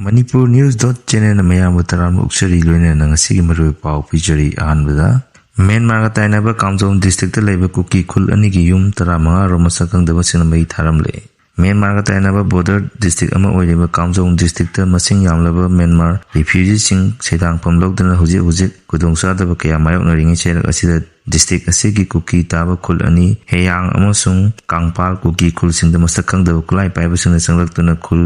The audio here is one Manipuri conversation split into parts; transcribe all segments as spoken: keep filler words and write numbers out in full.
Manipur News dot channelꯅ ꯃꯌꯥꯝꯕꯨ ꯇꯔꯥꯝꯅ ꯑꯣꯛꯆꯔꯤ, ꯂꯣꯏꯅꯅ ꯉꯁꯤꯒꯤ ꯃꯔꯨꯑꯣꯏꯕ ꯄꯥꯎ ꯄꯤꯖꯔꯤ꯫ ꯑꯍꯥꯟꯕꯗ, ꯃ꯭ꯌꯥꯟꯃꯥꯔꯒ ꯇꯥꯏꯅꯕ ꯀꯥꯝꯖꯣꯡ districtꯇ ꯂꯩꯕ ꯀꯨꯀꯤ ꯈꯨꯜ ꯑꯅꯤꯒꯤ ꯌꯨꯝ ꯇꯔꯥꯃꯉꯥ ꯔꯣꯝ ꯃꯁꯛ ꯈꯪꯗꯕꯁꯤꯡꯅ ꯃꯩ ꯊꯥꯔꯝꯂꯦ꯫ ꯃ꯭ꯌꯥꯟꯃꯥꯔꯒ ꯇꯥꯏꯅꯕ border district ꯑꯃ ꯑꯣꯏꯔꯤꯕ ꯀꯥꯝꯖꯣꯡ districtꯇ ꯃꯁꯤꯡ ꯌꯥꯝꯂꯕ ꯃ꯭ꯌꯥꯟꯃꯥꯔ refugeeꯁꯤꯡ ꯁꯩꯗꯥꯡꯐꯝ ꯂꯧꯗꯨꯅ ꯍꯧꯖꯤꯛ ꯍꯧꯖꯤꯛ ꯈꯨꯗꯣꯡꯆꯥꯗꯕ ꯀꯌꯥ ꯃꯥꯌꯣꯛꯅꯔꯤꯉꯩ ꯆꯩꯔꯛ ꯑꯁꯤꯗ district ꯑꯁꯤꯒꯤ ꯀꯨꯀꯤ ꯇꯥꯕ ꯈꯨꯜ ꯑꯅꯤ, ꯍꯦꯌꯥꯡ ꯑꯃꯁꯨꯡ ꯀꯥꯡꯄꯥꯜ ꯀꯨꯀꯤ ꯈꯨꯜꯁꯤꯡꯗ ꯃꯁꯛ ꯈꯪꯗꯕ ꯈꯨꯠꯂꯥꯏ ꯄꯥꯏꯕꯁꯤꯡꯅ ꯆꯪꯂꯛꯇꯨꯅ ꯈꯨꯜ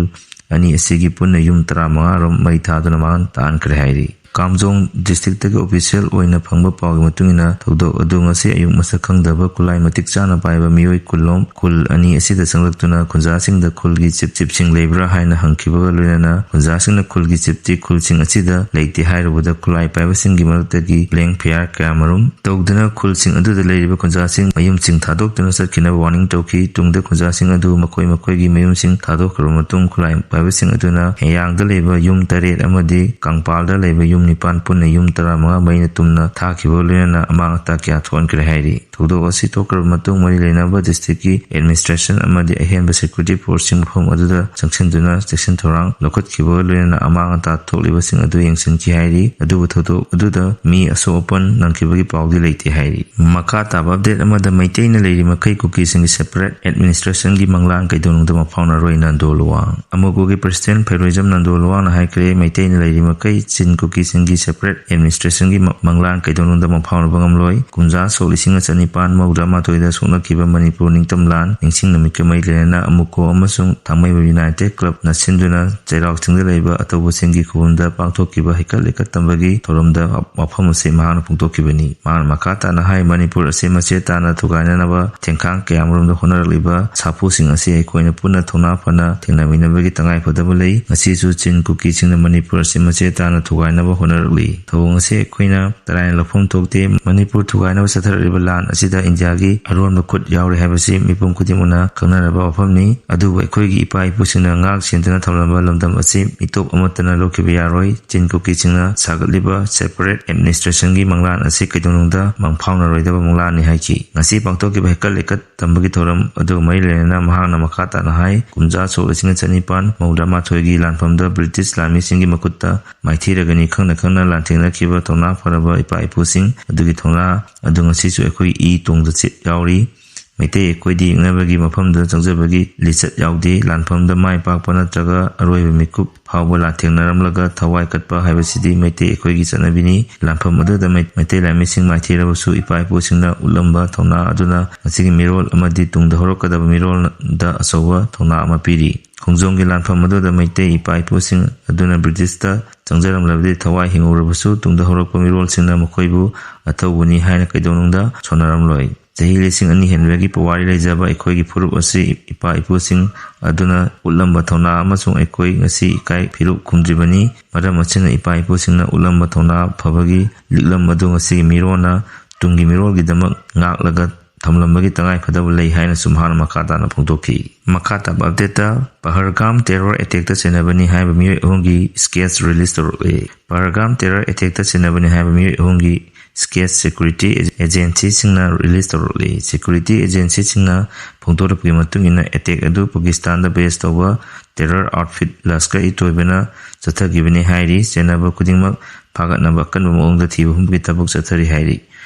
ꯑꯅꯤ ꯑꯁꯤꯒꯤ ꯄꯨꯟꯅ ꯌꯨꯝ ꯇꯔꯥꯃꯉꯥ ꯔꯣꯝ ꯃꯩ ꯊꯥꯗꯨꯅ ꯃꯥꯡ ꯇꯥꯛꯍꯟꯈ꯭ꯔꯦ ꯍꯥꯏꯔꯤ꯫ ꯀꯥꯝꯖꯣꯡ districtꯇꯒꯤ official ꯑꯣꯏꯅ ꯐꯪꯕ ꯄꯥꯎꯒꯤ ꯃꯇꯨꯡ ꯏꯟꯅ, ꯊꯧꯗꯣꯛ ꯑꯗꯨ ꯉꯁꯤ ꯑꯌꯨꯛ ꯃꯁꯛ ꯈꯪꯗꯕ ꯈꯨꯠꯂꯥꯏ ꯃꯇꯤꯛ ꯆꯥꯅ ꯄꯥꯏꯕ ꯃꯤꯑꯣꯏ ꯈꯨꯜꯂꯣꯝ ꯈꯨꯜ ꯑꯅꯤ ꯑꯁꯤꯗ ꯆꯪꯂꯛꯇꯨꯅ ꯈꯨꯟꯖꯥꯁꯤꯡꯗ ꯈꯨꯜꯒꯤ chief, chiefꯁꯤꯡ ꯂꯩꯕ꯭ꯔꯥ ꯍꯥꯏꯅ ꯍꯪꯈꯤꯕꯒ ꯂꯣꯏꯅꯅ ꯈꯨꯟꯖꯥꯁꯤꯡꯅ ꯈꯨꯜꯒꯤ chiefꯇꯤ ꯈꯨꯜꯁꯤꯡ ꯑꯁꯤꯗ ꯂꯩꯇꯦ ꯍꯥꯏꯔꯨꯕꯗ ꯈꯨꯠꯂꯥꯏ ꯄꯥꯏꯕꯁꯤꯡꯒꯤ ꯃꯔꯛꯇꯒꯤ blank fire ꯀꯌꯥꯃꯔꯨꯝ ꯇꯧꯗꯨꯅ ꯈꯨꯜꯁꯤꯡ ꯑꯗꯨꯗ ꯂꯩꯔꯤꯕ ꯈꯨꯟꯖꯥꯁꯤꯡ ꯃꯌꯨꯝꯁꯤꯡ ꯊꯥꯗꯣꯛꯇꯨꯅ ꯆꯠꯈꯤꯅꯕ warning ꯇꯧꯈꯤ꯫ ꯇꯨꯡꯗ ꯈꯨꯟꯖꯥꯁꯤꯡ ꯑꯗꯨ ꯃꯈꯣꯏ ꯃꯈꯣꯏꯒꯤ ꯃꯌꯨꯝꯁꯤꯡ ꯊꯥꯗꯣꯛꯈ꯭ꯔꯕ ꯃꯇꯨꯡ ꯈꯨꯠꯂꯥꯏ ꯄꯥꯏꯕꯁꯤꯡ ꯑꯗꯨꯅ ꯍꯦꯌꯥꯡꯗ ꯂꯩꯕ ꯌꯨꯝ ꯇꯔꯦꯠ ꯑꯃꯗꯤ ꯀꯪꯄꯥꯜꯗ ꯂꯩꯕ ꯌꯨꯝ ꯅꯤꯄꯥꯟ, ꯄꯨꯟꯅ ꯌꯨꯝ ꯇꯔꯥꯃꯉꯥ ꯃꯩꯅ ꯇꯨꯝꯅ ꯊꯥꯈꯤꯕꯒ ꯂꯣꯏꯅꯅ ꯑꯃꯥꯡ ꯑꯇꯥ ꯀꯌꯥ ꯊꯣꯛꯍꯟꯈ꯭ꯔꯦ ꯍꯥꯏꯔꯤ꯫ ꯊꯧꯗꯣꯛ ꯑꯁꯤ ꯊꯣꯛꯈ꯭ꯔꯕ ꯃꯇꯨꯡ ꯃꯔꯤ ꯂꯩꯅꯕ districtꯀꯤ administration ꯑꯃꯗꯤ ꯑꯍꯦꯟꯕ security forceꯁꯤꯡ ꯃꯐꯝ ꯑꯗꯨꯗ ꯆꯪꯁꯤꯟꯗꯨꯅ ꯆꯦꯛꯁꯤꯟ ꯊꯧꯔꯥꯡ ꯂꯧꯈꯠꯈꯤꯕꯒ ꯂꯣꯏꯅꯅ ꯑꯃꯥꯡ ꯑꯇꯥ ꯊꯣꯛꯂꯤꯕꯁꯤꯡ ꯑꯗꯨ ꯌꯦꯡꯁꯤꯟꯈꯤ ꯍꯥꯏꯔꯤ꯫ ꯑꯗꯨꯕꯨ ꯊꯧꯗꯣꯛ ꯑꯗꯨꯗ ꯃꯤ ꯑꯁꯣꯛ ꯑꯄꯟ ꯅꯪꯈꯤꯕꯒꯤ ꯄꯥꯎꯗꯤ ꯂꯩꯇꯦ ꯍꯥꯏꯔꯤ꯫ ꯃꯈꯥ ꯇꯥꯕ update ꯑꯃꯗ, ꯃꯩꯇꯩꯅ ꯂꯩꯔꯤ ꯃꯈꯩ ꯀꯨꯀꯤꯁꯤꯡꯒꯤ separate administrationꯒꯤ ꯃꯪꯂꯥꯟ ꯀꯩꯗꯧꯅꯨꯡꯗ ꯃꯐꯥꯎꯅꯔꯣꯏ, ꯅꯟꯗꯣ ꯂꯨꯋꯥꯡ꯫ ꯑꯃꯨꯀꯣꯒꯤ president ꯐꯩꯔꯣꯏꯖꯝ ꯅꯟꯗꯣ ꯂꯨꯋꯥꯡꯅ ꯍꯥꯏꯈ꯭ꯔꯦ, ꯃꯩꯇꯩꯅ ꯂꯩꯔꯤ ꯃꯈꯩ ꯆꯤꯟ ꯀꯨꯀꯤꯁꯤꯡꯒꯤ separate administrationꯒꯤ ꯃ-, ꯃꯪꯂꯥꯟ ꯀꯩꯗꯧꯅꯨꯡꯗ ꯃꯐꯥꯎꯅꯕ ꯉꯝꯂꯣꯏ꯫ ꯀꯨꯝꯖꯥ ꯁꯣꯛ ꯂꯤꯁꯤꯡ ꯑꯃ ꯆꯅꯤꯄꯥꯟ ꯃꯧꯗ꯭ꯔꯥ ꯃꯥꯊꯣꯏꯗ ꯁꯣꯛꯅꯈꯤꯕ ꯃꯅꯤꯄꯨꯔ ꯅꯤꯡꯇꯝ ꯂꯥꯟ ꯅꯤꯡꯁꯤꯡ ꯅꯨꯃꯤꯠꯀ ꯃꯔꯤ ꯂꯩꯅꯅ ꯑꯃꯨꯀꯣ ꯑꯃꯁꯨꯡ ꯊꯥꯡꯃꯩꯕꯟ United Clubꯅ ꯁꯤꯟꯗꯨꯅ ꯆꯩꯔꯥꯎ ꯆꯤꯡꯗ ꯂꯩꯕ ꯑꯇꯧꯕꯁꯤꯡꯒꯤ ꯈꯨꯕꯝꯗ ꯄꯥꯡꯊꯣꯛꯈꯤꯕ ꯍꯩꯀꯠ ꯂꯩꯀꯠ ꯇꯝꯕꯒꯤ ꯊꯧꯔꯝꯗ ꯋꯥꯐꯝ ꯑꯁꯤ ꯃꯍꯥꯛꯅ ꯐꯣꯡꯗꯣꯛꯈꯤꯕꯅꯤ꯫ ꯃꯍꯥꯛꯅ ꯃꯈꯥ ꯇꯥꯅ ꯍꯥꯏ, ꯃꯅꯤꯄꯨꯔ ꯑꯁꯤ ꯃꯆꯦꯠ ꯇꯥꯅ ꯊꯨꯒꯥꯏꯅꯅꯕ ꯊꯦꯡꯈꯥꯡ ꯀꯌꯥꯃꯔꯨꯝꯗ ꯍꯣꯠꯅꯔꯛꯂꯤꯕ ꯁꯥꯐꯨꯁꯤꯡ ꯑꯁꯤ ꯑꯩꯈꯣꯏꯅ ꯄꯨꯟꯅ ꯊꯧꯅꯥ ꯐꯅ ꯊꯦꯡꯅꯃꯤꯟꯅꯕꯒꯤ ꯇꯉꯥꯏꯐꯗꯕ ꯂꯩ꯫ ꯉꯁꯤꯁꯨ ꯆꯤꯟ ꯀꯨꯀꯤꯁꯤꯡꯅ ꯃꯅꯤꯄꯨꯔ ꯑꯁꯤ ꯃꯆꯦꯠ ꯇꯥꯅ ꯊꯨꯒꯥꯏꯅꯕ ꯍꯣꯠꯅꯔꯛꯂꯤ꯫ ꯊꯧꯑꯣꯡ ꯑꯁꯤ ꯑꯩꯈꯣꯏꯅ ꯇꯔꯥꯏꯅ ꯂꯧꯐꯝ ꯊꯣꯛꯇꯦ꯫ ꯃꯅꯤꯄꯨꯔ ꯊꯨꯒꯥꯏꯅꯕ ꯆꯠꯊꯔꯛꯂꯤꯕ ꯂꯥꯟ ꯑꯁꯤꯗ ꯏꯟꯗꯤꯌꯥꯒꯤ ꯑꯔꯣꯟꯕ ꯈꯨꯠ ꯌꯥꯎꯔꯤ ꯍꯥꯏꯕꯁꯤ ꯃꯤꯄꯨꯝ ꯈꯨꯗꯤꯡꯃꯛꯅ ꯈꯪꯅꯔꯕ ꯋꯥꯐꯝꯅꯤ꯫ ꯑꯗꯨꯕꯨ ꯑꯩꯈꯣꯏꯒꯤ ꯏꯄꯥ ꯏꯄꯨꯁꯤꯡꯅ ꯉꯥꯛ ꯁꯦꯟꯗꯨꯅ ꯊꯝꯂꯝꯕ ꯂꯝꯗꯝ ꯑꯁꯤ ꯃꯤꯇꯣꯞ ꯑꯃꯠꯇꯅ ꯂꯧꯈꯤꯕ ꯌꯥꯔꯣꯏ꯫ ꯆꯤꯟ ꯀꯨꯀꯤꯁꯤꯡꯅ ꯁꯥꯒꯠꯂꯤꯕ separate administrationꯒꯤ ꯃꯪꯂꯥꯟ ꯑꯁꯤ ꯀꯩꯗꯧꯅꯨꯡꯗ ꯃꯪꯐꯥꯎꯅꯔꯣꯏꯗꯕ ꯃꯪꯂꯥꯟꯅꯤ ꯍꯥꯏꯈꯤ꯫ ꯉꯁꯤ ꯄꯥꯡꯊꯣꯛꯈꯤꯕ ꯍꯦꯀꯠ ꯂꯩꯀꯠ ꯇꯝꯕꯒꯤ ꯊꯧꯔꯝ ꯑꯗꯨꯒ ꯃꯔꯤ ꯂꯩꯅꯅ ꯃꯍꯥꯛꯅ ꯃꯈꯥ ꯇꯥꯅ ꯍꯥꯏ, ꯀꯨꯝꯖꯥ ꯁꯣꯛ ꯂꯤꯁꯤꯡ ꯑꯃ ꯆꯅꯤꯄꯥꯟ ꯃꯧꯗ꯭ꯔꯥ ꯃꯥꯊꯣꯏꯒꯤ ꯂꯥꯟꯐꯝꯗ ꯕ꯭ꯔꯤꯇꯤꯁ ꯂꯥꯟꯃꯤꯁꯤꯡꯒꯤ ꯃꯈꯨꯠꯇ ꯃꯥꯏꯊꯤꯔꯒꯅꯤ ꯈꯪꯅ ꯈꯪꯅ ꯂꯥꯟꯊꯦꯡꯅꯈꯤꯕ ꯊꯧꯅꯥ ꯐꯔꯕ ꯏꯄꯥ ꯏꯄꯨꯁꯤꯡ ꯑꯗꯨꯒꯤ ꯊꯧꯅꯥ ꯑꯗꯨ ꯉꯁꯤꯁꯨ ꯑꯩꯈꯣꯏ ꯏ ꯇꯣꯡꯗ ꯆꯦ-, ꯌꯥꯎꯔꯤ꯫ ꯃꯩꯇꯩ ꯑꯩꯈꯣꯏꯗꯤ ꯌꯦꯛꯅꯕꯒꯤ ꯃꯐꯝꯗ ꯆꯪꯖꯕꯒꯤ ꯂꯤꯆꯠ ꯌꯥꯎꯗꯦ꯫ ꯂꯥꯟꯐꯝꯗ ꯃꯥꯏ ꯄꯥꯛꯄ ꯅꯠꯇ꯭ꯔꯒ ꯑꯔꯣꯏꯕ ꯃꯤꯀꯨꯞ ꯐꯥꯎꯕ ꯂꯥꯟꯊꯦꯡꯅꯔꯝꯂꯒ ꯊꯋꯥꯏ ꯀꯠꯄ ꯍꯥꯏꯕꯁꯤꯗꯤ ꯃꯩꯇꯩ ꯑꯩꯈꯣꯏꯒꯤ ꯆꯠꯅꯕꯤꯅꯤ꯫ ꯂꯥꯟꯐꯝ ꯑꯗꯨꯗ ꯃꯩ-, ꯃꯩꯇꯩ ꯂꯥꯟꯃꯤꯁꯤꯡ ꯃꯥꯏꯊꯤꯔꯕꯁꯨ ꯏꯄꯥ ꯏꯄꯨꯁꯤꯡꯅ ꯎꯠꯂꯝꯕ ꯊꯧꯅꯥ ꯑꯗꯨꯅ ꯉꯁꯤꯒꯤ ꯃꯤꯔꯣꯜ ꯑꯃꯗꯤ ꯇꯨꯡꯗ ꯍꯧꯔꯛꯀꯗꯕ ꯃꯤꯔꯣꯜꯗ ꯑꯆꯧꯕ ꯊꯧꯅꯥ ꯑꯃ ꯄꯤꯔꯤ꯫ ꯈꯣꯡꯖꯣꯝꯒꯤ ꯂꯥꯟꯐꯝ ꯑꯗꯨꯗ ꯃꯩꯇꯩ ꯏꯄꯥ ꯏꯄꯨꯁꯤꯡ ꯑꯗꯨꯅ ꯕ꯭ꯔꯤꯇꯤꯁꯇ ꯆꯪꯖꯔꯝꯂꯕꯗꯤ ꯊꯋꯥꯏ ꯍꯤꯡꯍꯧꯔꯕꯁꯨ ꯇꯨꯡꯗ ꯍꯧꯔꯛꯄ ꯃꯤꯔꯣꯜꯁꯤꯡꯅ ꯃꯈꯣꯏꯕꯨ ꯑꯊꯧꯕꯅꯤ ꯍꯥꯏꯅ ꯀꯩꯗꯧꯅꯨꯡꯗ ꯁꯣꯟꯅꯔꯝꯂꯣꯏ꯫ ꯆꯍꯤ ꯂꯤꯁꯤꯡ ꯑꯅꯤ ꯍꯦꯟꯕꯒꯤ ꯄꯨꯋꯥꯔꯤ ꯂꯩꯖꯕ ꯑꯩꯈꯣꯏꯒꯤ ꯐꯨꯔꯨꯞ ꯑꯁꯤ ꯏꯄꯥ ꯏꯄꯨꯁꯤꯡ ꯑꯗꯨꯅ ꯎꯠꯂꯝꯕ ꯊꯧꯅꯥ ꯑꯃꯁꯨꯡ ꯑꯩꯈꯣꯏ ꯉꯁꯤ ꯏꯀꯥꯏ ꯐꯤꯔꯨꯞ ꯈꯨꯝꯗ꯭ꯔꯤꯕꯅꯤ꯫ ꯃꯔꯝ ꯑꯁꯤꯅ ꯏꯄꯥ ꯏꯄꯨꯁꯤꯡꯅ ꯎꯠꯂꯝꯕ ꯊꯧꯅꯥ ꯐꯕꯒꯤ ꯂꯤꯛꯂꯝ ꯑꯗꯨ ꯉꯁꯤꯒꯤ ꯃꯤꯔꯣꯟꯅ ꯇꯨꯡꯒꯤ ꯃꯤꯔꯣꯜꯒꯤꯗꯃꯛ ꯉꯥꯛꯂꯒ ꯊꯝꯂꯝꯕꯒꯤ ꯇꯉꯥꯏꯐꯗꯕ ꯂꯩ ꯍꯥꯏꯅꯁꯨ ꯃꯍꯥꯛꯅ ꯃꯈꯥ ꯇꯥꯅ ꯐꯣꯡꯗꯣꯛꯈꯤ꯫ ꯃꯈꯥ ꯇꯥꯕ updateꯇ ꯄꯍꯜꯒꯥꯝ terror attackꯇ ꯆꯦꯟꯅꯕꯅꯤ ꯍꯥꯏꯕ ꯃꯤꯑꯣꯏ ꯑꯍꯨꯝꯒꯤ sketch release ꯇꯧꯔꯛꯂꯦ꯫ ꯄꯍꯜꯒꯥꯝ terror attackꯇ ꯆꯦꯟꯅꯕꯅꯤ ꯍꯥꯏꯕ ꯃꯤꯑꯣꯏ ꯑꯍꯨꯝꯒꯤ sketch security agencyꯁꯤꯡꯅ release ꯇꯧꯔꯛꯂꯤ꯫ Security agencyꯁꯤꯡꯅ ꯐꯣꯡꯗꯣꯔꯛꯄꯒꯤ ꯃꯇꯨꯡ ꯏꯟꯅ attack ꯑꯗꯨ ꯄꯥꯀꯤꯁꯇꯥꯟꯗ base ꯇꯧꯕ terror outfit ꯂꯁꯀꯔ ꯏ ꯇꯣꯏꯕꯅ ꯆꯠꯊꯈꯤꯕꯅꯤ ꯍꯥꯏꯔꯤ꯫ ꯆꯦꯟꯅꯕ ꯈꯨꯗꯤꯡꯃꯛ ꯐꯥꯒꯠꯅꯕ ꯑꯀꯟꯕ ꯃꯑꯣꯡꯗ ꯊꯤꯕ ꯍꯨꯝꯕꯒꯤ ꯊꯕꯛ ꯆꯠꯊꯔꯤ ꯍꯥꯏꯔꯤ꯫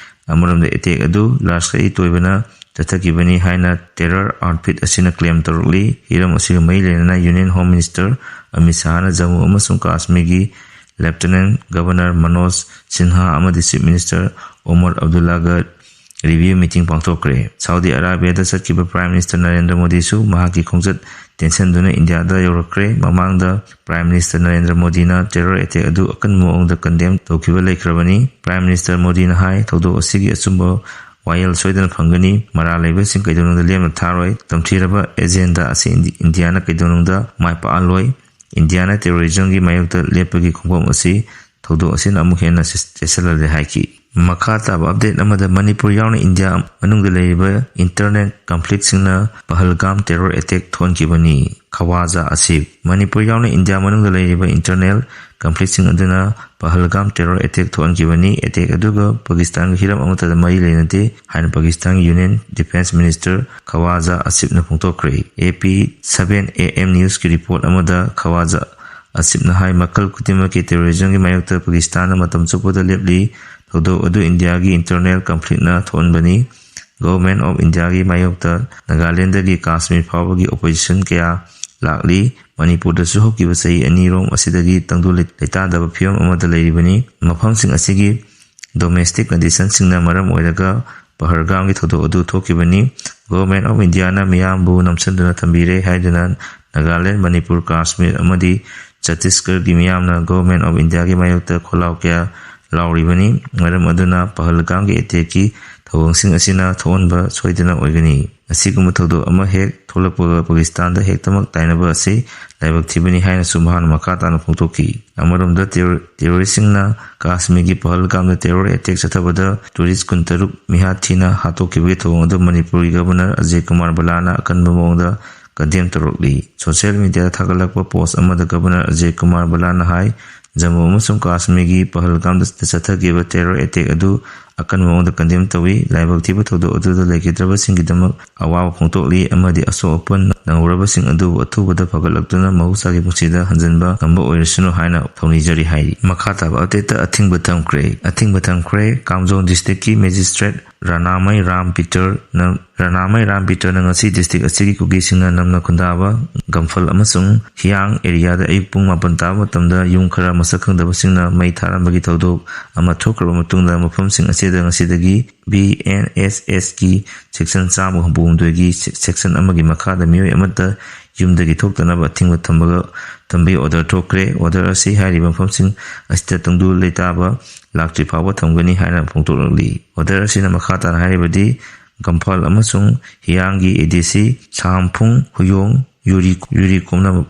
ꯑꯃꯔꯣꯝꯗ attack ꯑꯗꯨ ꯂꯁꯀꯔ ꯏ ꯇꯣꯏꯕꯅ ꯆꯠꯊꯈꯤꯕꯅꯤ ꯍꯥꯏꯅ terror outfit ꯑꯁꯤꯅ claim ꯇꯧꯔꯛꯂꯤ꯫ ꯍꯤꯔꯝ ꯑꯁꯤꯒ ꯃꯔꯤ ꯂꯩꯅꯅ Union Home Minister Amit ꯁꯥꯍꯅ Jammu ꯑꯃꯁꯨꯡ ꯀꯥꯁꯃꯤꯔꯒꯤ Lieutenant Governor ꯃꯅꯣꯖ ꯁꯤꯟꯍꯥ ꯑꯃꯗꯤ Chief Minister ꯑꯣꯃꯔ ꯑꯕꯗꯨꯜꯂꯥꯒ review meeting ꯄꯥꯡꯊꯣꯛꯈ꯭ꯔꯦ꯫ ꯁꯥꯎꯗꯤ ꯑꯔꯥꯕꯤꯌꯥꯗ ꯆꯠꯈꯤꯕ Prime Minister ꯅꯔꯦꯟꯗ꯭ꯔ ꯃꯣꯗꯤꯁꯨ ꯃꯍꯥꯛꯀꯤ ꯈꯣꯡꯆꯠ ꯇꯦꯟꯁꯤꯟꯗꯨꯅ ꯏꯟꯗꯤꯌꯥꯗ ꯌꯧꯔꯛꯈ꯭ꯔꯦ꯫ ꯃꯃꯥꯡꯗ Prime Minister ꯅꯔꯦꯟꯗ꯭ꯔ ꯃꯣꯗꯤꯅ terror attack ꯑꯗꯨ ꯑꯀꯟꯕ ꯃꯑꯣꯡꯗ condemn ꯇꯧꯈꯤꯕ ꯂꯩꯈ꯭ꯔꯕꯅꯤ꯫ Prime Minister ꯃꯣꯗꯤꯅ ꯍꯥꯏ, ꯊꯧꯗꯣꯛ ꯑꯁꯤꯒꯤ ꯑꯆꯨꯝꯕ ꯋꯥꯌꯦꯜ ꯁꯣꯏꯗꯅ ꯐꯪꯒꯅꯤ꯫ ꯃꯔꯥꯜ ꯂꯩꯕꯁꯤꯡ ꯀꯩꯗꯧꯅꯨꯡꯗ ꯂꯦꯝꯅ ꯊꯥꯔꯣꯏ꯫ ꯇꯝꯊꯤꯔꯕ agenda ꯑꯁꯤ ꯏꯟꯗꯤ-, ꯏꯟꯗꯤꯌꯥꯅ ꯀꯩꯗꯧꯅꯨꯡꯗ ꯃꯥꯏ ꯄꯥꯛꯍꯜꯂꯣꯏ꯫ ꯏꯟꯗꯤꯌꯥꯅ terrorismꯒꯤ ꯃꯥꯌꯣꯛꯇ ꯂꯦꯞꯄꯒꯤ ꯈꯣꯡꯐꯝ ꯑꯁꯤ ꯊꯧꯗꯣꯛ ꯑꯁꯤꯅ ꯑꯃꯨꯛ ꯍꯦꯟꯅ ꯆꯦ-, ꯆꯦꯠꯁꯤꯜꯍꯜꯂꯦ ꯍꯥꯏꯈꯤ꯫ ꯃꯈꯥ ꯇꯥꯕ update ꯑꯃꯗ, ꯃꯅꯤꯄꯨꯔ ꯌꯥꯎꯅ ꯏꯟꯗꯤꯌꯥ ꯃꯅꯨꯡꯗ ꯂꯩꯔꯤꯕ internal conflictꯁꯤꯡꯅ ꯄꯍꯜꯒꯥꯝ terror attack ꯊꯣꯛꯍꯟꯈꯤꯕꯅꯤ꯫ ꯈꯋꯥꯖꯥ ꯑꯁꯤꯐ꯫ ꯃꯅꯤꯄꯨꯔ ꯌꯥꯎꯅ ꯏꯟꯗꯤꯌꯥ ꯃꯅꯨꯡꯗ ꯂꯩꯔꯤꯕ internal conflictꯁꯤꯡ ꯑꯗꯨꯅ ꯄꯍꯜꯒꯥꯝ terror attack ꯊꯣꯛꯍꯟꯈꯤꯕꯅꯤ꯫ Attack ꯑꯗꯨꯒ ꯄꯥꯀꯤꯁꯇꯥꯟꯒ ꯍꯤꯔꯝ ꯑꯃꯠꯇꯗ ꯃꯔꯤ ꯂꯩꯅꯗꯦ ꯍꯥꯏꯅ ꯄꯥꯀꯤꯁꯇꯥꯟꯒꯤ Union Defence Minister ꯈꯋꯥꯖꯥ ꯑꯁꯤꯐꯅ ꯐꯣꯡꯗꯣꯛꯈ꯭ꯔꯦ꯫ AP seven AM Newsꯀꯤ report ꯑꯃꯗ ꯈꯋꯥꯖꯥ ꯑꯁꯤꯐꯅ ꯍꯥꯏ, ꯃꯈꯜ ꯈꯨꯗꯤꯡꯃꯛꯀꯤ terrorismꯒꯤ ꯃꯥꯌꯣꯛꯇ ꯄꯥꯀꯤꯁꯇꯥꯟꯅ ꯃꯇꯝ ꯆꯨꯞꯄꯗ ꯂꯦꯞꯂꯤ꯫ ꯊꯧꯗꯣꯛ ꯑꯗꯨ ꯏꯟꯗꯤꯌꯥꯒꯤ internal conflictꯅ ꯊꯣꯛꯍꯟꯕꯅꯤ꯫ Government of Indiaꯒꯤ ꯃꯥꯌꯣꯛꯇ ꯅꯥꯒꯥꯂꯦꯟꯗꯒꯤ ꯀꯥꯁꯃꯤꯔ ꯐꯥꯎꯕꯒꯤ opposition ꯀꯌꯥ ꯂꯥꯛꯂꯤ꯫ ꯃꯅꯤꯄꯨꯔꯗꯁꯨ ꯍꯧꯈꯤꯕ ꯆꯍꯤ ꯑꯅꯤꯔꯣꯝ ꯑꯁꯤꯗꯒꯤ ꯇꯪꯗꯨ ꯂꯩ-, ꯂꯩꯇꯥꯗꯕ ꯐꯤꯕꯝ ꯑꯃꯗ ꯂꯩꯔꯤꯕꯅꯤ꯫ ꯃꯐꯝꯁꯤꯡ ꯑꯁꯤꯒꯤ domestic conditionꯁꯤꯡꯅ ꯃꯔꯝ ꯑꯣꯏꯔꯒ ꯄꯍꯜꯒꯥꯝꯒꯤ ꯊꯧꯗꯣꯛ ꯑꯗꯨ ꯊꯣꯛꯈꯤꯕꯅꯤ꯫ Government of Indiaꯅ ꯃꯤꯌꯥꯝꯕꯨ ꯅꯝꯁꯤꯟꯗꯨꯅ ꯊꯝꯕꯤꯔꯦ ꯍꯥꯏꯗꯨꯅ ꯅꯥꯒꯥꯂꯦꯟ, ꯃꯅꯤꯄꯨꯔ, ꯀꯥꯁꯃꯤꯔ ꯑꯃꯗꯤ ꯆꯇꯤꯁꯒꯔꯒꯤ ꯃꯤꯌꯥꯝꯅ Government of Indiaꯒꯤ ꯃꯥꯌꯣꯛꯇ ꯈꯣꯜꯂꯥꯎ ꯀꯌꯥ ꯂꯥꯎꯔꯤꯕꯅꯤ꯫ ꯃꯔꯝ ꯑꯗꯨꯅ ꯄꯍꯜꯒꯥꯝꯒꯤ attackꯀꯤ ꯊꯧꯑꯣꯡꯁꯤꯡ ꯑꯁꯤꯅ ꯊꯣꯛꯍꯟꯕ ꯁꯣꯏꯗꯅ ꯑꯣꯏꯒꯅꯤ꯫ ꯑꯁꯤꯒꯨꯝꯕ ꯊꯧꯗꯣꯛ ꯑꯃ ꯍꯦꯛ ꯊꯣꯛꯂꯛꯄꯒ ꯄꯥꯀꯤꯁꯇꯥꯟꯗ ꯍꯦꯛꯇꯃꯛ ꯇꯥꯏꯅꯕ ꯑꯁꯤ ꯂꯥꯏꯕꯛ ꯊꯤꯕꯅꯤ ꯍꯥꯏꯅꯁꯨ ꯃꯍꯥꯛꯅ ꯃꯈꯥ ꯇꯥꯅ ꯐꯣꯡꯗꯣꯛꯈꯤ꯫ ꯑꯃꯔꯣꯝꯗ terror-, terroristꯁꯤꯡꯅ ꯀꯥꯁꯃꯤꯔꯒꯤ ꯄꯍꯜꯒꯥꯝꯗ terror attack ꯆꯠꯊꯕꯗ tourist ꯀꯨꯟꯇꯔꯨꯛ ꯃꯤꯍꯥꯠ ꯊꯤꯅ ꯍꯥꯠꯇꯣꯛꯈꯤꯕꯒꯤ ꯊꯧꯑꯣꯡ ꯑꯗꯨ ꯃꯅꯤꯄꯨꯔꯒꯤ Governor ꯑꯖꯌ ꯀꯨꯃꯥꯔ ꯕꯂꯥꯅ ꯑꯀꯟꯕ ꯃꯑꯣꯡꯗ condemn ꯇꯧꯔꯛꯂꯤ꯫ Social mediaꯗ ꯊꯥꯒꯠꯂꯛꯄ post ꯑꯃꯗ Governor ꯑꯖꯌ ꯀꯨꯃꯥꯔ ꯕꯂꯥꯅ ꯍꯥꯏ, ꯖꯝꯃꯨ ꯑꯃꯁꯨꯡ ꯀꯥꯁꯃꯤꯔꯒꯤ ꯄꯍꯜꯒꯥꯝꯗ ꯆꯠꯊꯈꯤꯕ terror attack ꯑꯗꯨ ꯑꯀꯟꯕ ꯃꯑꯣꯡꯗ condemn ꯇꯧꯏ꯫ ꯂꯥꯏꯕꯛ ꯊꯤꯕ ꯊꯧꯗꯣꯛ ꯑꯗꯨꯗ ꯂꯩꯈꯤꯗ꯭ꯔꯕꯁꯤꯡꯒꯤꯗꯃꯛ ꯑꯋꯥꯕ ꯐꯣꯡꯗꯣꯛꯂꯤ ꯑꯃꯗꯤ ꯑꯁꯣꯛ ꯑꯄꯟ ꯅꯪꯍꯧꯔꯕꯁꯤꯡ ꯑꯗꯨꯕꯨ ꯑꯊꯨꯕꯗ ꯐꯒꯠꯂꯛꯇꯨꯅ ꯃꯍꯧꯁꯥꯒꯤ ꯄꯨꯟꯁꯤꯗ ꯍꯟꯖꯤꯟꯕ ꯉꯝꯕ ꯑꯣꯏꯔꯁꯅꯨ ꯍꯥꯏꯅ ꯊꯧꯅꯤꯖꯔꯤ ꯍꯥꯏꯔꯤ꯫ ꯃꯈꯥ ꯇꯥꯕ updateꯇ ꯑꯊꯤꯡꯕ ꯊꯝꯈ꯭ꯔꯦ꯫ ꯑꯊꯤꯡꯕ ꯊꯝꯈ꯭ꯔꯦ꯫ ꯀꯥꯝꯖꯣꯡ districtꯀꯤ magistrate ꯔꯥꯅꯥꯃꯩ ꯔꯥꯝ ꯄꯤꯇꯔꯅ, ꯔꯥꯅꯥꯃꯩ ꯔꯥꯝ ꯄꯤꯇꯔꯅ ꯉꯁꯤ district ꯑꯁꯤꯒꯤ ꯀꯨꯀꯤꯁꯤꯡꯅ ꯅꯝꯅ ꯈꯨꯟꯗꯥꯕ ꯒꯝꯐꯜ ꯑꯃꯁꯨꯡ ꯍꯤꯌꯥꯡ areaꯗ ꯑꯌꯨꯛ ꯄꯨꯡ ꯃꯥꯄꯟ ꯇꯥꯕ ꯃꯇꯝꯗ ꯌꯨꯝ ꯈꯔ ꯃꯁꯛ ꯈꯪꯗꯕꯁꯤꯡꯅ ꯃꯩ ꯊꯥꯔꯝꯕꯒꯤ ꯊꯧꯗꯣꯛ ꯑꯃ ꯊꯣꯛꯈ꯭ꯔꯕ ꯃꯇꯨꯡꯗ ꯃꯐꯝꯁꯤꯡ ꯑꯁꯤꯗ ꯉꯁꯤꯗꯒꯤ BNSSꯀꯤ section ꯆꯥꯝꯃ ꯍꯨꯝꯐꯨ ꯍꯨꯝꯗꯣꯏꯒꯤ section ꯑꯃꯒꯤ ꯃꯈꯥꯗ ꯃꯤꯑꯣꯏ ꯑꯃꯠꯇ ꯌꯨꯝꯗꯒꯤ ꯊꯣꯛꯇꯅꯕ ꯑꯊꯤꯡꯕ ꯊꯝꯕꯒ, ꯊꯝꯕꯒꯤ order ꯊꯣꯛꯈ꯭ꯔꯦ꯫ Order ꯑꯁꯤ ꯍꯥꯏꯔꯤꯕ ꯃꯐꯝꯁꯤꯡ ꯑꯁꯤꯗ ꯇꯪꯗꯨ ꯂꯩꯇꯥꯕ ꯂꯥꯛꯇ꯭ꯔꯤ ꯐꯥꯎꯕ ꯊꯝꯒꯅꯤ ꯍꯥꯏꯅ ꯐꯣꯡꯗꯣꯛꯂꯛꯂꯤ꯫ Order ꯑꯁꯤꯅ ꯃꯈꯥ ꯇꯥꯅ ꯍꯥꯏꯔꯤꯕꯗꯤ ꯒꯝꯐꯥꯜ ꯑꯃꯁꯨꯡ ꯍꯤꯌꯥꯡꯒꯤ ADC ꯁꯥꯝꯐꯨꯡ ꯍꯨꯌꯣꯡ ꯌꯨꯔꯤ, ꯌꯨꯔꯤ ꯀꯣꯝꯅꯕ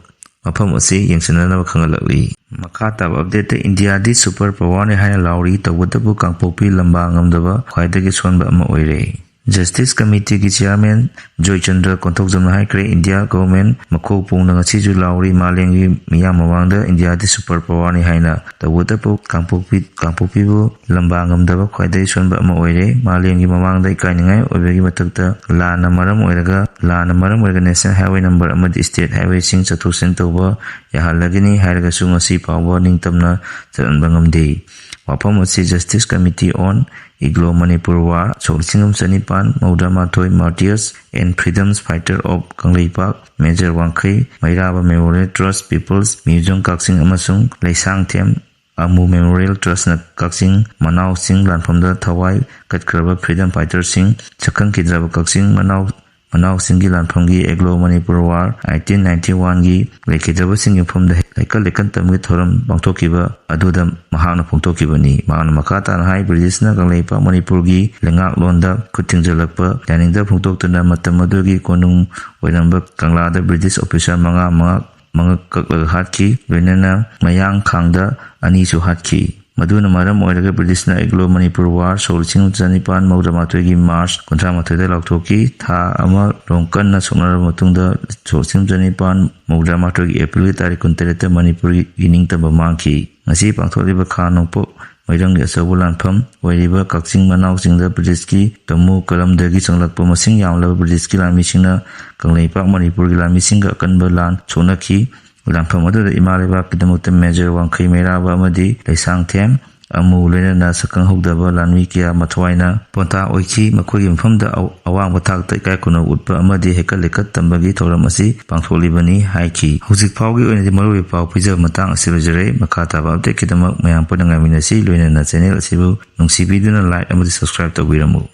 ꯃꯐꯝ ꯑꯁꯤ ꯌꯦꯡꯁꯤꯟꯅꯅꯕ ꯈꯪꯍꯜꯂꯛꯂꯤ꯫ ꯃꯈꯥ ꯇꯥꯕ ꯑꯞꯗꯦꯠꯇ ꯏꯟꯗꯤꯌꯥꯗꯤ ꯁꯨꯄꯔ ꯄꯋꯥꯔꯅꯤ ꯍꯥꯏꯅ ꯂꯥꯎꯔꯤ, ꯇꯧꯕꯇꯕꯨ ꯀꯥꯡꯄꯣꯛꯄꯤ ꯂꯝꯕꯥ ꯉꯝꯗꯕ ꯈ꯭ꯋꯥꯏꯗꯒꯤ ꯁꯣꯟꯕ ꯑꯃ ꯑꯣꯏꯔꯦ꯫ ꯖꯁꯇꯤꯁ ꯀꯃꯤꯇꯤꯒꯤ ꯆꯤꯌꯥꯔꯃꯦꯟ ꯖꯣꯏꯆꯟꯗ꯭ꯔ ꯀꯣꯟꯊꯧꯖꯝꯅ ꯍꯥꯏꯈ꯭ꯔꯦ, ꯏꯟꯗꯤꯌꯥ ꯒꯣꯚꯔꯟꯃꯦꯟ ꯃꯈꯣꯡ ꯄꯣꯡꯅ ꯉꯁꯤꯁꯨ ꯂꯥꯎꯔꯤ, ꯃꯥꯂꯦꯝꯒꯤ ꯃꯤꯌꯥꯝ ꯃꯃꯥꯡꯗ ꯏꯟꯗꯤꯌꯥꯗꯤ ꯁꯨꯄꯔ ꯄꯋꯥꯔꯅꯤ ꯍꯥꯏꯅ꯫ ꯇꯧꯕꯇꯕꯨ ꯀꯥꯡꯄꯣꯛꯄꯤ, ꯀꯥꯡꯄꯣꯛꯄꯤꯕꯨ ꯂꯝꯕꯥ ꯉꯝꯗꯕ ꯈ꯭ꯋꯥꯏꯗꯒꯤ ꯁꯣꯟꯕ ꯑꯃ ꯑꯣꯏꯔꯦ꯫ ꯃꯥꯂꯦꯝꯒꯤ ꯃꯃꯥꯡꯗ ꯏꯀꯥꯏꯅꯤꯡꯉꯥꯏ ꯑꯣꯏꯕꯒꯤ ꯃꯊꯛꯇ ꯂꯥꯟꯅ ꯃꯔꯝ ꯑꯣꯏꯔꯒ, ꯂꯥꯟꯅ ꯃꯔꯝ ꯑꯣꯏꯔꯒ ꯅꯦꯁꯅꯦꯜ ꯍꯥꯏꯋꯦ ꯅꯝꯕꯔ ꯑꯃꯗꯤ ꯁ꯭ꯇꯦꯠ ꯍꯥꯏꯋꯦꯁꯤꯡ ꯆꯠꯊꯣꯛ ꯆꯠꯁꯤꯟ ꯇꯧꯕ ꯌꯥꯍꯜꯂꯒꯅꯤ ꯍꯥꯏꯔꯒꯁꯨ ꯉꯁꯤ ꯐꯥꯎꯕ ꯅꯤꯡꯇꯝꯅ ꯆꯠꯍꯟꯕ ꯉꯝꯗꯦ꯫ ꯋꯥꯐꯝ ꯑꯁꯤ Justice Committee on Anglo Manipur War, ꯁꯣꯛ ꯂꯤꯁꯤꯡ ꯑꯃ ꯆꯅꯤꯄꯥꯟ ꯃꯧꯗ꯭ꯔꯥ ꯃꯥꯊꯣꯏ Martyrs and Freedom Fighter of Kangleipak, major Wangkhei Meiraba Memorial Trust, People's Museum ꯀꯛꯆꯤꯡ ꯑꯃꯁꯨꯡ ꯂꯩꯁꯥꯡꯊꯦꯝ ꯑꯃꯨ Memorial Trustꯅ ꯀꯛꯆꯤꯡ ꯃꯅꯥꯎꯁꯤꯡ ꯂꯥꯟꯐꯝꯗ ꯊꯋꯥꯏ ꯀꯠꯈ꯭ꯔꯕ freedom fighterꯁꯤꯡ, ꯁꯛꯈꯪꯈꯤꯗ꯭ꯔꯕ ꯀꯛꯆꯤꯡ ꯃꯅꯥꯎ, ꯃꯅꯥꯎꯁꯤꯡꯒꯤ ꯂꯥꯟꯐꯝꯒꯤ Anglo Manipur War eighteen ninety-oneꯒꯤ ꯂꯩꯈꯤꯗ꯭ꯔꯕꯁꯤꯡꯒꯤ ꯃꯐꯝꯗ ꯍꯩꯀꯠ ꯂꯩꯀꯠ ꯇꯝꯕꯒꯤ ꯊꯧꯔꯝ ꯄꯥꯡꯊꯣꯛꯈꯤꯕ ꯑꯗꯨꯗ ꯃꯍꯥꯛꯅ ꯐꯣꯡꯗꯣꯛꯈꯤꯕꯅꯤ꯫ ꯃꯍꯥꯛꯅ ꯃꯈꯥ ꯇꯥꯅ ꯍꯥꯏ, ꯕ꯭ꯔꯤꯇꯤꯁꯅ ꯀꯪꯂꯩꯄꯥꯛ ꯃꯅꯤꯄꯨꯔꯒꯤ ꯂꯩꯉꯥꯛꯂꯣꯟꯗ ꯈꯨꯠ ꯊꯤꯡꯖꯤꯜꯂꯛꯄ ꯌꯥꯅꯤꯡꯗꯕ ꯐꯣꯡꯗꯣꯛꯇꯨꯅ ꯃꯇꯝ ꯑꯗꯨꯒꯤ ꯀꯣꯅꯨꯡ ꯑꯣꯏꯔꯝꯕ ꯀꯪꯂꯥꯗ ꯕ꯭ꯔꯤꯇꯤꯁ officer ꯃꯉꯥ ꯃꯉꯛ ꯃꯉꯛ ꯀꯛꯂꯒ ꯍꯥꯠꯈꯤ, ꯂꯣꯏꯅꯅ ꯃꯌꯥꯡ ꯈꯥꯡꯗ ꯑꯅꯤꯁꯨ ꯍꯥꯠꯈꯤ꯫ ꯃꯗꯨꯅ ꯃꯔꯝ ꯑꯣꯏꯔꯒ ꯕ꯭ꯔꯤꯇꯤꯁꯅ Anglo Manipur War ꯁꯣꯛ ꯂꯤꯁꯤꯡ ꯆꯅꯤꯄꯥꯟ ꯃꯧꯗ꯭ꯔꯥ ꯃꯥꯊꯣꯏꯒꯤ March ꯀꯨꯟꯊ꯭ꯔꯥ ꯃꯥꯊꯣꯏꯗ ꯂꯥꯎꯊꯣꯛꯈꯤ꯫ ꯊꯥ ꯑꯃ ꯔꯣꯝ ꯀꯟꯅ ꯁꯣꯛꯅꯔꯕ ꯃꯇꯨꯡꯗ ꯁꯣꯛ ꯂꯤꯁꯤꯡ ꯆꯅꯤꯄꯥꯟ ꯃꯧꯗ꯭ꯔꯥ ꯃꯥꯊꯣꯏꯒꯤ Aprilꯒꯤ ꯇꯥꯔꯤꯛ ꯀꯨꯟꯇꯔꯦꯠꯇ ꯃꯅꯤꯄꯨꯔꯒꯤ ꯅꯤꯡꯇꯝꯕ ꯃꯥꯡꯈꯤ꯫ ꯉꯁꯤ ꯄꯥꯡꯊꯣꯛꯂꯤꯕ ꯈꯥ ꯅꯣꯡꯄꯣꯛ ꯃꯩꯔꯪꯒꯤ ꯑꯆꯧꯕ ꯂꯥꯟꯐꯝ ꯑꯣꯏꯔꯤꯕ ꯀꯛꯆꯤꯡ ꯃꯅꯥꯎꯁꯤꯡꯗ ꯕ꯭ꯔꯤꯇꯤꯁꯀꯤ ꯇꯃꯨ ꯀꯔꯝꯗꯒꯤ ꯆꯪꯂꯛꯄ ꯃꯁꯤꯡ ꯌꯥꯝꯂꯕ ꯕ꯭ꯔꯤꯇꯤꯁꯀꯤ ꯂꯥꯟꯃꯤꯁꯤꯡꯅ ꯀꯪꯂꯩꯄꯥꯛ ꯃꯅꯤꯄꯨꯔꯒꯤ ꯂꯥꯟꯃꯤꯁꯤꯡꯒ ꯑꯀꯟꯕ ꯂꯥꯟ ꯁꯣꯛꯅꯈꯤ꯫ ꯂꯥꯟꯐꯝ ꯑꯗꯨꯗ ꯏꯃꯥ ꯂꯩꯕꯥꯛꯀꯤꯗꯃꯛꯇ ꯃꯦꯖꯔ ꯋꯥꯡꯈꯩ ꯃꯩꯔꯥꯕ ꯑꯃꯗꯤ ꯂꯩꯁꯥꯡꯊꯦꯝ ꯑꯃꯨ ꯂꯣꯏꯅꯅ ꯁꯛꯈꯪꯍꯧꯗꯕ ꯂꯥꯟꯃꯤ ꯀꯌꯥ ꯃꯊ꯭ꯋꯥꯏꯅ ꯄꯣꯟꯊꯥ ꯑꯣꯏꯈꯤ꯫ ꯃꯈꯣꯏꯒꯤ ꯃꯐꯝꯗ ꯑꯋꯥꯡꯕ ꯊꯥꯛꯇ ꯏꯀꯥꯏ ꯈꯨꯝꯅꯕ ꯎꯠꯄ ꯑꯃꯗꯤ ꯍꯩꯀꯠ ꯂꯩꯀꯠ ꯇꯝꯕꯒꯤ ꯊꯧꯔꯝ ꯑꯁꯤ ꯄꯥꯡꯊꯣꯛꯂꯤꯕꯅꯤ ꯍꯥꯏꯈꯤ꯫ ꯍꯧꯖꯤꯛ ꯐꯥꯎꯒꯤ ꯑꯣꯏꯅꯗꯤ ꯃꯔꯨꯑꯣꯏꯕ ꯄꯥꯎ ꯄꯤꯖꯕ ꯃꯇꯥꯡ ꯑꯁꯤ ꯂꯣꯏꯖꯔꯦ꯫ ꯃꯈꯥ ꯇꯥꯕ ꯑꯞꯗꯦꯠꯀꯤꯗꯃꯛ ꯃꯌꯥꯝ ꯄꯨꯟꯅ ꯉꯥꯏꯃꯤꯟꯅꯁꯤ꯫ ꯂꯣꯏꯅꯅ ꯆꯦꯅꯦꯜ ꯑꯁꯤꯕꯨ ꯅꯨꯡꯁꯤꯕꯤꯗꯨꯅ ꯂꯥꯏꯛ ꯑꯃꯗꯤ ꯁꯕꯁꯀ꯭ꯔꯥꯏꯕ ꯇꯧꯕꯤꯔꯝꯃꯨ꯫